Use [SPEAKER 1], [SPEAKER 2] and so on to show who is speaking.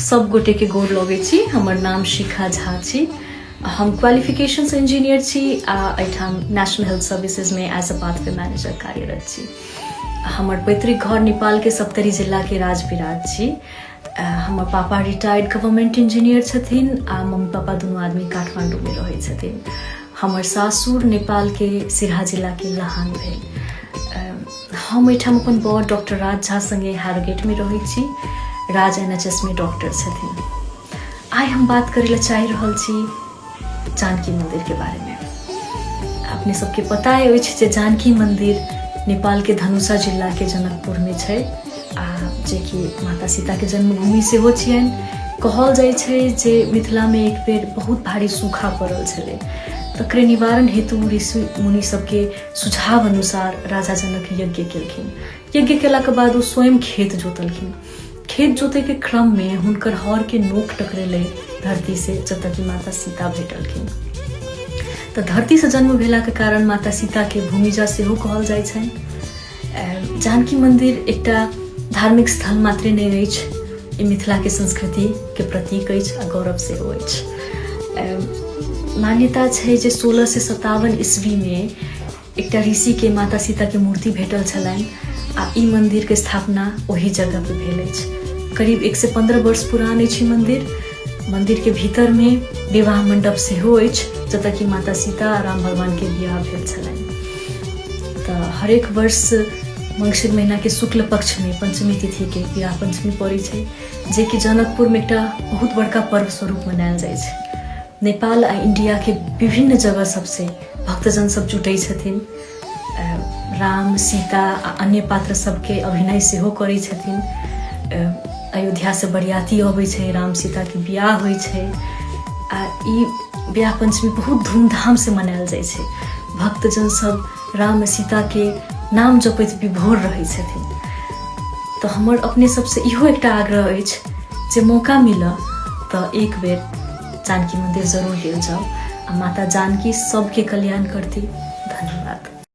[SPEAKER 1] सब गोटे के गोर लगै छी। हमर नाम शिखा झा छी। हम क्वालिफिकेशन से इंजीनियर छी आ एहिठाम नेशनल हेल्थ सर्विसेज में एज अ पाथवे मैनेजर कार्यरत छी। हमर पैतृक घर नेपाल के सप्तरी जिला के राजविराज छी। हमर पापा रिटायर्ड गवर्नमेंट इंजीनियर छथिन आ मम्मी पापा दुनू आदमी काठमांडू में रहै छथिन। हमर सासुर नेपाल के सिरहा जिला के लहान भेल। हम एहिठाम अपन बर डॉक्टर राज झा संगे हारगेट में रहै छी। राज एन एच एस में डॉक्टर छथिन। आइ हम बात करै लए चाहि रहल छी जानकी मंदिर के बारे में। अपने सबके पता अछि जे जानकी मंदिर नेपाल के धनुषा जिला के जनकपुर में छै आ जेकि माता सीता के जन्मभूमि सेहो छियनि। कहल जाइ छै जे मिथिला में एक बेर बहुत भारी सूखा पड़ल छलै, तकरे निवारण हेतु ऋषि मुनि सबके सुझाव अनुसार राजा जनक यज्ञ केलखिन। यज्ञ केलाके बाद ओ स्वयं खेत जोतलखिन। खेत जोते के क्रम में हुनकर हर के नोक टकरेलै धरती से, जतऽ कि माता सीता भेटलखिन। तऽ धरती से जन्म भेला के कारण माता सीता के भूमिजा सेहो कहल जाइ छनि। जानकी मंदिर एकटा धार्मिक स्थल मात्रे नहि अछि, ई मिथिला के संस्कृति के प्रतीक अछि आ गौरव सेहो अछि। मान्यता छै जे 1657 ईस्वी में एकटा ऋषि के माता सीता के मूर्ति भेटल छलनि आ ई मंदिर के स्थापना ओही जगह पे भेल अछि। करीब 115 वर्ष पुरान अछि ई मंदिर। मंदिर के भीतर में विवाह मंडप सेहो अछि, जतऽ कि माता सीता आ राम भगवान के बियाह भेल छलनि। तऽ हरेक वर्ष मंगसिर महीना के शुक्ल पक्ष में पंचमी तिथि के विवाह पंचमी पड़ै छै, जे कि जनकपुर में एकटा बहुत बड़का पर्व स्वरूप मनायल जाइ छै। नेपाल आ इंडिया के विभिन्न जगह सबसे भक्तजन सब जुटै छथिन। राम सीता आ अन्य पात्र सबके अभिनय सेहो करै छथिन। अयोध्या से बरियाती अबै छै, राम सीता के बियाह होइ छै आ ई बियाह पंचमी बहुत धूमधाम से मनायल जाइ छै। भक्तजन सब राम आ सीता के नाम जपैत विभोर रहै छथिन। तऽ हमर अपने सबसे इहो एकटा आग्रह अछि जे मौका मिलऽ तऽ एक बेर जानकी मंदिर जरूर गेल जाउ आ माता जानकी सबके कल्याण करती। धन्यवाद।